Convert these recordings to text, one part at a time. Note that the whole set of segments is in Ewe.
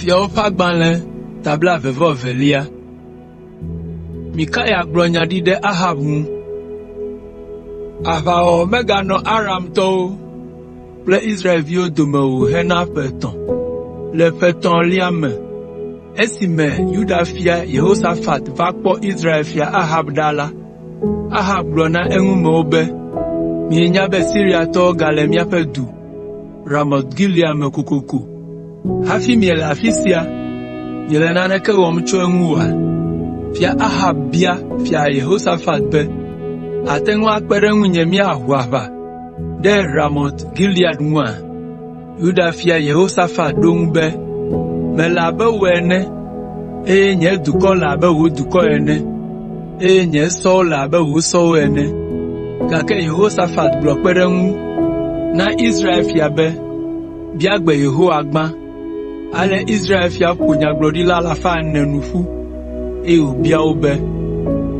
Fiawo ƒe agbalẽ ta blaeve-vɔ-evelia. Mikaya gblɔ nya ɖi ɖe Ahab ŋu. Aʋawɔwɔ meganɔ Aramtɔwo kple Israelviwo dome o hena ƒe etɔ̃. Le ƒe etɔ̃lia me, esime Yuda fia Yehosafat va kpɔ Israel fia Ahab ɖa la, Ahab gblɔ na eŋumewo be, “Mienya be Siriatɔwo gale míaƒe du, Ramot Gilead me kokoko hafi miele afi sia, miele naneke wɔm tso eŋu oa?” Fia Ahab bia Fia Yehosafat be, “Àte ŋu akpe ɖe ŋunye míaho aʋa ɖe Ramot Gilead ŋua?” Yuda fia Yehosafat ɖo eŋu be, “Mele abe wò ene, eye nye dukɔ le abe wò dukɔ ene, eye nye sɔwo le abe wò sɔwo ene.” Gake Yehosafat gblɔ kpe ɖe eŋu na Israel fia be, “Bia gbe Yehowa gbã.” Ale Israel fia ƒo nyagblɔɖila alafa ene nu ƒu, eye wòbia wo be,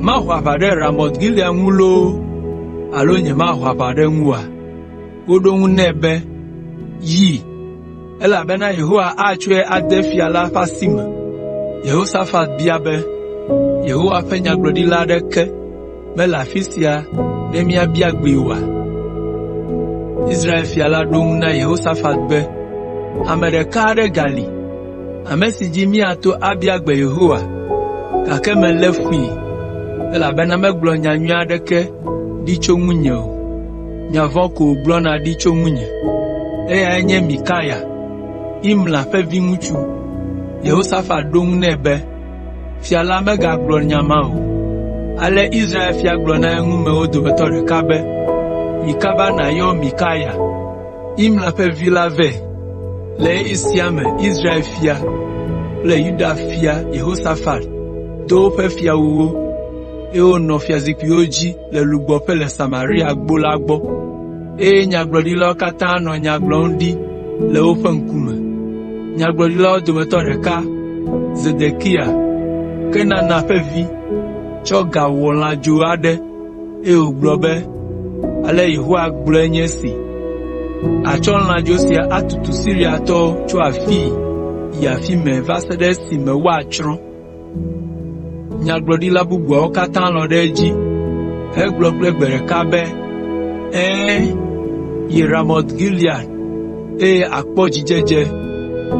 “Maho aʋa ɖe Ramot Gilead ŋu loo alo nyemaho aʋa ɖe eŋu oa?” Woɖo eŋu nɛ be, “Yi, elabena Yehowa atsɔe ade fia la ƒe asi me.” Yehosafat bia be, “Yehowa ƒe nyagblɔɖila aɖeke mele afi sia ne míabia gbee oa?” Israel fia la ɖo eŋu na Yehosafat be, “Ame ɖeka aɖe gali, ame si dzi míato abia gbe Yehowa, gake melé fui, elabena megblɔ nya nyui aɖeke ɖi tso ŋunye o. Nya vɔ̃ ko wògblɔna ɖi tso ŋunye. Eyae nye Mikaya, Imla ƒe viŋutsu.” Yehosafat ɖo eŋu nɛ be, “Fia la megagblɔ nya ma o.” Ale Israel fia gblɔ na eŋumewo dometɔ ɖeka be, “Yi kaba nàyɔ Mikaya, Imla ƒe vi la vɛ.” Le ɣeyiɣi sia me Israel fia kple Yuda fia Yehosafat do woƒe fiawuwo, eye wonɔ fiazikpuiwo dzi le lugbɔƒe le Samaria gbo la gbɔ, eye nyagblɔɖilawo katã nɔ nya gblɔm ɖi le woƒe ŋkume. Nyagblɔɖilawo dometɔ ɖeka, Zedekiya, Kenana ƒe vi, tsɔ ga wɔ lãdzo aɖe, eye wògblɔ be, “Ale Yehowa gblɔe nye esi, ‘Àtsɔ lãdzo sia atutu Siriatɔwo tso afii yi afi mɛ va se ɖe esime woatsrɔ̃.’ ” Nyagblɔɖila bubuawo katã lɔ̃ ɖe edzi hegblɔ kple gbe ɖeka be, “Ɛ̃, yi Ramot Gilead, eye àkpɔ dzidzedze,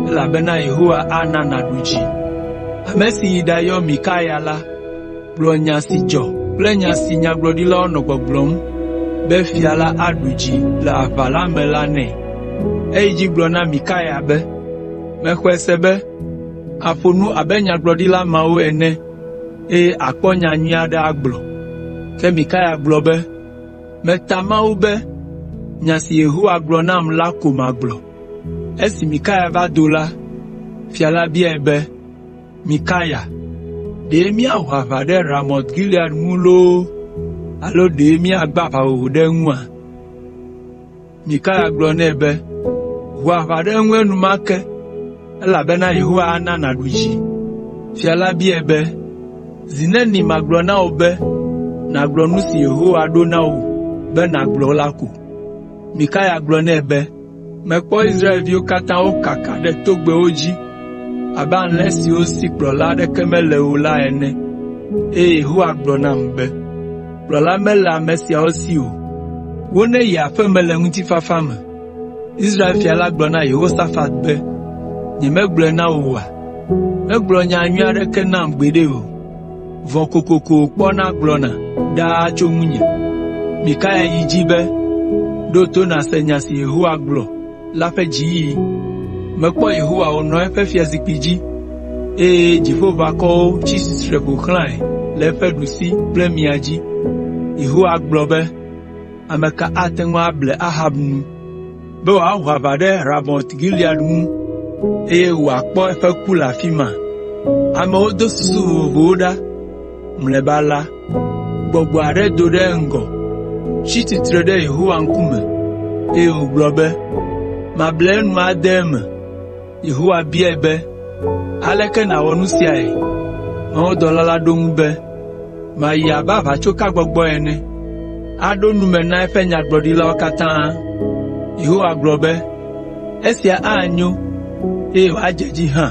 elabena Yehowa ana nàɖu dzi.” Ame si yi ɖayɔ Mikaya la gblɔ nya si dzɔ kple nya si nyagblɔɖilawo nɔ gbɔgblɔm be fia la aɖu dzi le aʋa la me la nɛ. Eyi edzi gblɔ na Mikaya be, “Mexɔe se be àƒo nu abe nyagblɔɖila mawo ene eye àkpɔ nya nyui aɖe agblɔ.” Ke Mikaya gblɔ be, “Meta Mawu be nya si Yehowa gblɔ nam la ko magblɔ.” Esi Mikaya va do la, fia la biae be, “Mikaya, ɖe míaho aʋa ɖe Ramot Gilead ŋu loo alo ɖe míagbe aʋawɔwɔ ɖe eŋua?” Mikaya gblɔ nɛ be, “Ho aʋa ɖe eŋu enumake, elabena Yehowa ana nàɖu dzi.” Fia la biae be, “Zi neni magblɔ na wò be nàgblɔ nu si Yehowa ɖo na wò be nàgblɔ la ko?” Mikaya gblɔ nɛ be, “Mekpɔ Israelviwo katã wokaka ɖe togbɛwo dzi abe alẽ siwo si kplɔla aɖeke mele o la ene, eye Yehowa gblɔ nam be, ‘Kplɔla mele ame siawo si o. Woneyi aƒe me le ŋutifafa me.’ ” Israel fia la gblɔ na Yehosafat be, “Nyemegblɔe na wò oa? Megblɔ nya nyui aɖeke nam gbeɖe o. Vɔ̃ kokoko wòkpɔna gblɔna ɖaa tso ŋunye.” Mikaya yi edzi be, “Ɖo to nàse nya si Yehowa gblɔ la ƒe dziyiyi. Mekpɔ Yehowa wònɔ eƒe fiazikpui dzi, eye dziƒoʋakɔwo tsi tsitre ƒo xlãe le eƒe ɖusi kple mia dzi. Yehowa gblɔ be, ‘Ame ka ate ŋu able Ahab nu be wòaho aʋa ɖe Ramot Gilead ŋu, eye wòakpɔ eƒe ku le afi ma?’ Amewo do susu vovovowo ɖa. Mlɔeba la, gbɔgbɔ aɖe do ɖe eŋgɔ, tsi tsitre ɖe Yehowa ŋkume, eye wògblɔ be, ‘Mable enu ade eme.’ Yehowa biae be, ‘Aleke nàwɔ nu siae?’ Mawudɔla la ɖo eŋu be, ‘Mayi abe aʋatsokagbɔgbɔ ene, aɖo nu me na eƒe nyagblɔɖilawo katã.’ Yehowa gblɔ be, ‘Esia anyo, eye wòadze edzi hã.’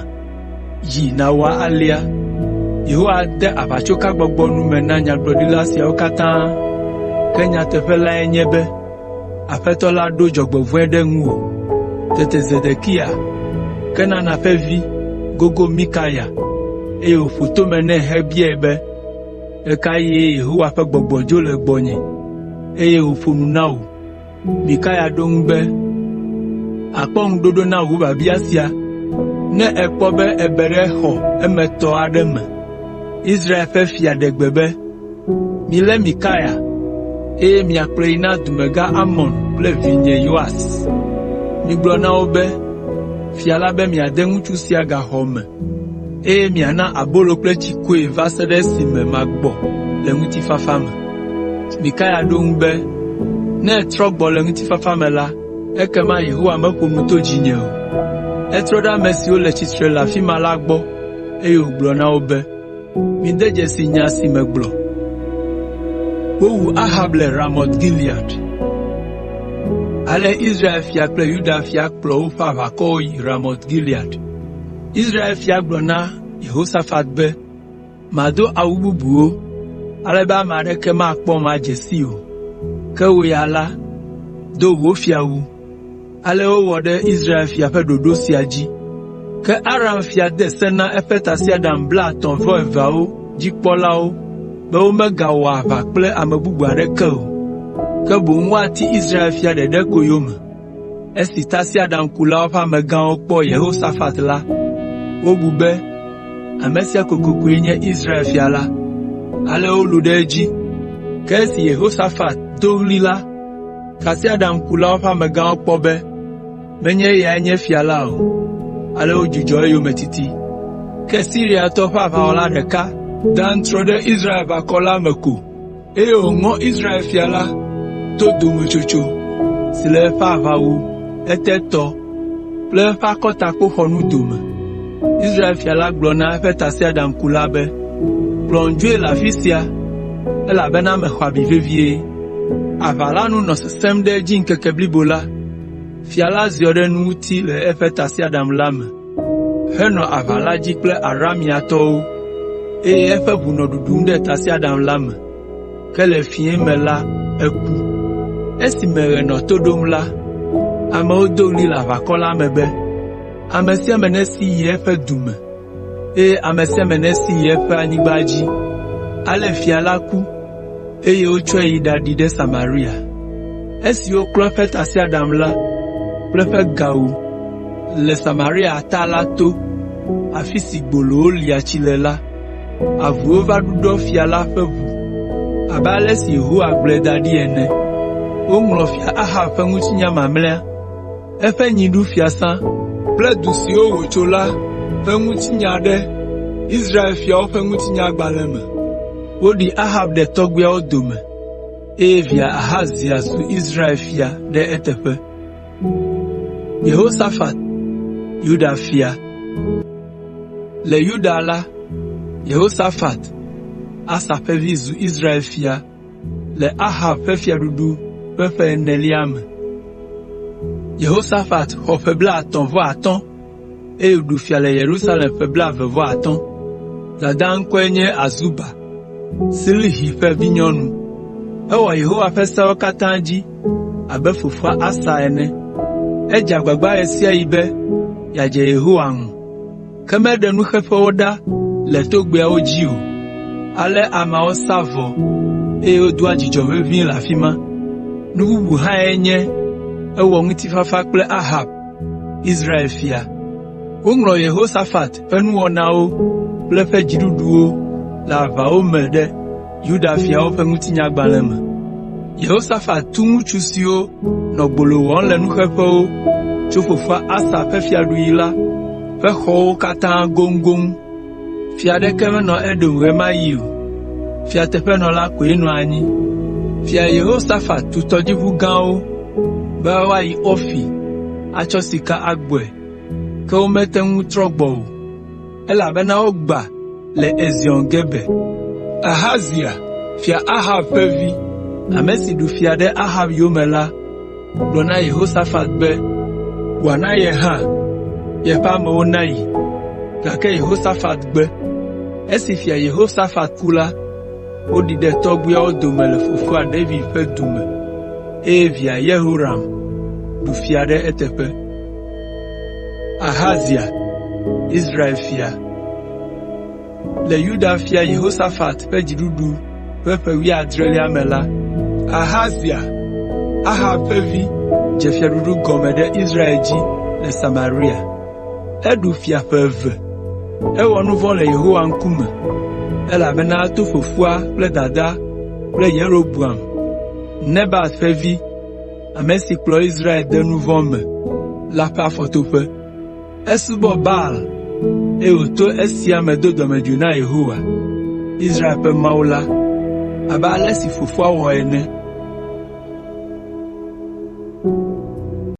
Yi nàwɔ alea. Yehowa de aʋatsokagbɔgbɔ nu me na nyagblɔɖila siawo katã, ke nyateƒe lae nye be Aƒetɔ la ɖo dzɔgbevɔ̃e ɖe ŋuwò.” Tete Zedekiya, Kenana ƒe vi, gogo Mikaya, eye wòƒo tome nɛ hebiae be, “Ɣe ka ɣie Yehowa ƒe gbɔgbɔ dzo le gbɔnye, eye wòƒo nu na wò?” Mikaya ɖo eŋu be, “Àkpɔ ŋuɖoɖo na wò biabia sia ne èkpɔ be èbe ɖe xɔ emetɔ aɖe me.” Israel ƒe fia ɖe gbe be, “Milé Mikaya, eye miakplɔe yi na dumegã Amon kple vinye Yoas. Migblɔ na wo be, ‘Fia la be miade ŋutsu sia gaxɔ me, eye miana abolo kple tsikoe va se ɖe esime magbɔ le ŋutifafa me.’ ” Mikaya ɖo eŋu be, “Ne ètrɔ gbɔ le ŋutifafa me la, ekema Yehowa meƒo nu to dzinye o.” Etrɔ ɖe ame siwo le tsitre le afi ma la gbɔ, eye wògblɔ na wo be, “Mide dzesi nya si megblɔ.” Wowu Ahab le Ramot Gilead. Ale Israel fia kple Yuda fia kplɔ woƒe aʋakɔwo yi Ramot Gilead. Israel fia gblɔ na Yehosafat be, “Mado awu bubuwo, ale be ame aɖeke makpɔm adze sii o, ke wò ya la, do wò fiawu.” Ale wowɔ ɖe Israel fia ƒe ɖoɖo sia dzi. Ke Aram fia de se na eƒe tasiaɖam blaetɔ̃-vɔ-eveawo dzi kpɔlawo be womegawɔ aʋa kple ame bubu aɖeke o, ke boŋ woati Israel fia ɖeɖe ko yome. Esi tasiaɖamkulawo ƒe amegãwo kpɔ Yehosafat la, wobu be, ame sia kokokoe nye Israel fia la. Ale wolũ ɖe edzi. Ke esi Yehosafat do ɣli la, tasiaɖamkulawo ƒe amegãwo kpɔ be menye eyae nye fia la o, ale wodzudzɔ eyometiti. Ke Siriatɔ ƒe aʋawɔla ɖeka da aŋutrɔ ɖe Israel-ʋakɔ la me ko, eye wòŋɔ Israel fia la to dometsotso si le eƒe aʋawu etetɔ kple eƒe akɔtakpoxɔnu dome. Israel fia la gblɔ na eƒe tasiaɖamkula be, “Kplɔm dzoe le afi sia, elabena mexɔ abi vevie.” Aʋa la nu nɔ sesẽm ɖe edzi ŋkeke blibo la. Fia la ziɔ ɖe nu ŋuti le eƒe tasiaɖam la me henɔ aʋa la dzi kple Arameatɔwo, eye eƒe ʋu nɔ ɖuɖum ɖe tasiaɖam la me. Ke le fiẽ me la, eku. Esime ɣe nɔ to ɖom la, amewo do ɣli le aʋakɔ la me be, “Ame sia ame nesi yi eƒe du me, eye ame sia ame nesi yi eƒe anyigba dzi!” Ale fia la ku, eye wotsɔe yi ɖaɖi ɖe Samaria. Esi woklɔ eƒe tasiaɖam la kple eƒe gawu le Samaria ta la to, afi si gbolowo lia tsi le la, avuwo va ɖuɖɔ fia la ƒe ʋu abe ale si Yehowa gblɔe da ɖi ene. Woŋlɔ Fia Ahab ƒe ŋutinya mamlɛa, eƒe nyiɖufiasã kple du siwo wòtso la ƒe ŋutinya ɖe Israel fiawo ƒe ŋutinyagbalẽ me. Woɖi Ahab ɖe tɔgbuiawo dome, eye via Ahazia zu Israel fia ɖe eteƒe. Yehosafat, Yuda fia Le Yuda la, Yehosafat, Asa ƒe vi zu Israel fia le Ahab ƒe fiaɖuɖu ƒe ƒe enelia me. Yehosafat xɔ ƒe blaetɔ̃-vɔ-atɔ̃ eye wòɖu fia le Yerusalem ƒe blaeve-vɔ-atɔ̃. Dadaa ŋkɔe nye Azuba, Silhi ƒe vinyɔnu. Ewɔ Yehowa ƒe seawo katã dzi abe fofoa Asa ene. Edze agbagba ɣe sia ɣi be yeadze Yehowa ŋu, ke meɖe nuxeƒewo ɖa le togbɛawo dzi o. Ale ameawo sa vɔ eye wodoa dzudzɔ ʋeʋĩ le afi ma. Nu bubu hãe nye ewɔ ŋutifafa kple Ahab, Israel fia. Woŋlɔ Yehosafat ƒe nuwɔnawo kple eƒe dziɖuɖuwo le aʋawo me ɖe Yuda fiawo ƒe ŋutinyagbalẽ me. Yehosafat tu ŋutsu siwo nɔ gbolo wɔm le nuxeƒewo tso fofoa Asa ƒe fiaɖuɣi la ƒe xɔwo katã goŋgoŋ. Fia aɖeke menɔ Edom ɣe ma ɣi o, fiateƒenɔla koe nɔ anyi. Fia Yehosafat tu tɔdziʋu gãwo be woayi Ofir atsɔ sika agbɔe, ke womete ŋu trɔ gbɔ o, elabena wogbã le Ezion Geber. Ahazia, Fia Ahab ƒe vi, ame si ɖu fia ɖe Ahab yome la gblɔ na Yehosafat be wòana ye hã yeƒe amewo nayi. Gake Yehosafat gbe. Esi Fia Yehosafat ku la, woɖii ɖe tɔgbuiawo dome le fofoa David ƒe du me eye via Yehoram ɖu fia ɖe eteƒe. Ahazia, Israel fia Le Yuda fia Yehosafat ƒe dziɖuɖu ƒe ƒe wuiadrelia me la, Ahazia, Ahab ƒe vi dze fiaɖuɖu gɔme ɖe Israel dzi le Samaria. Eɖu fia ƒe eve. Ewɔ nu vɔ̃ le Yehowa ŋkume, elabena eto fofoa kple dadaa kple Yeroboam, Nebat ƒe vi, ame si kplɔ Israel de nu vɔ̃ me la ƒe afɔtoƒe. Esubɔ Baal, eye wòto esia me do dɔmedzoe na Yehowa, Israel ƒe Mawu la, abe ale si fofoa wɔ ene.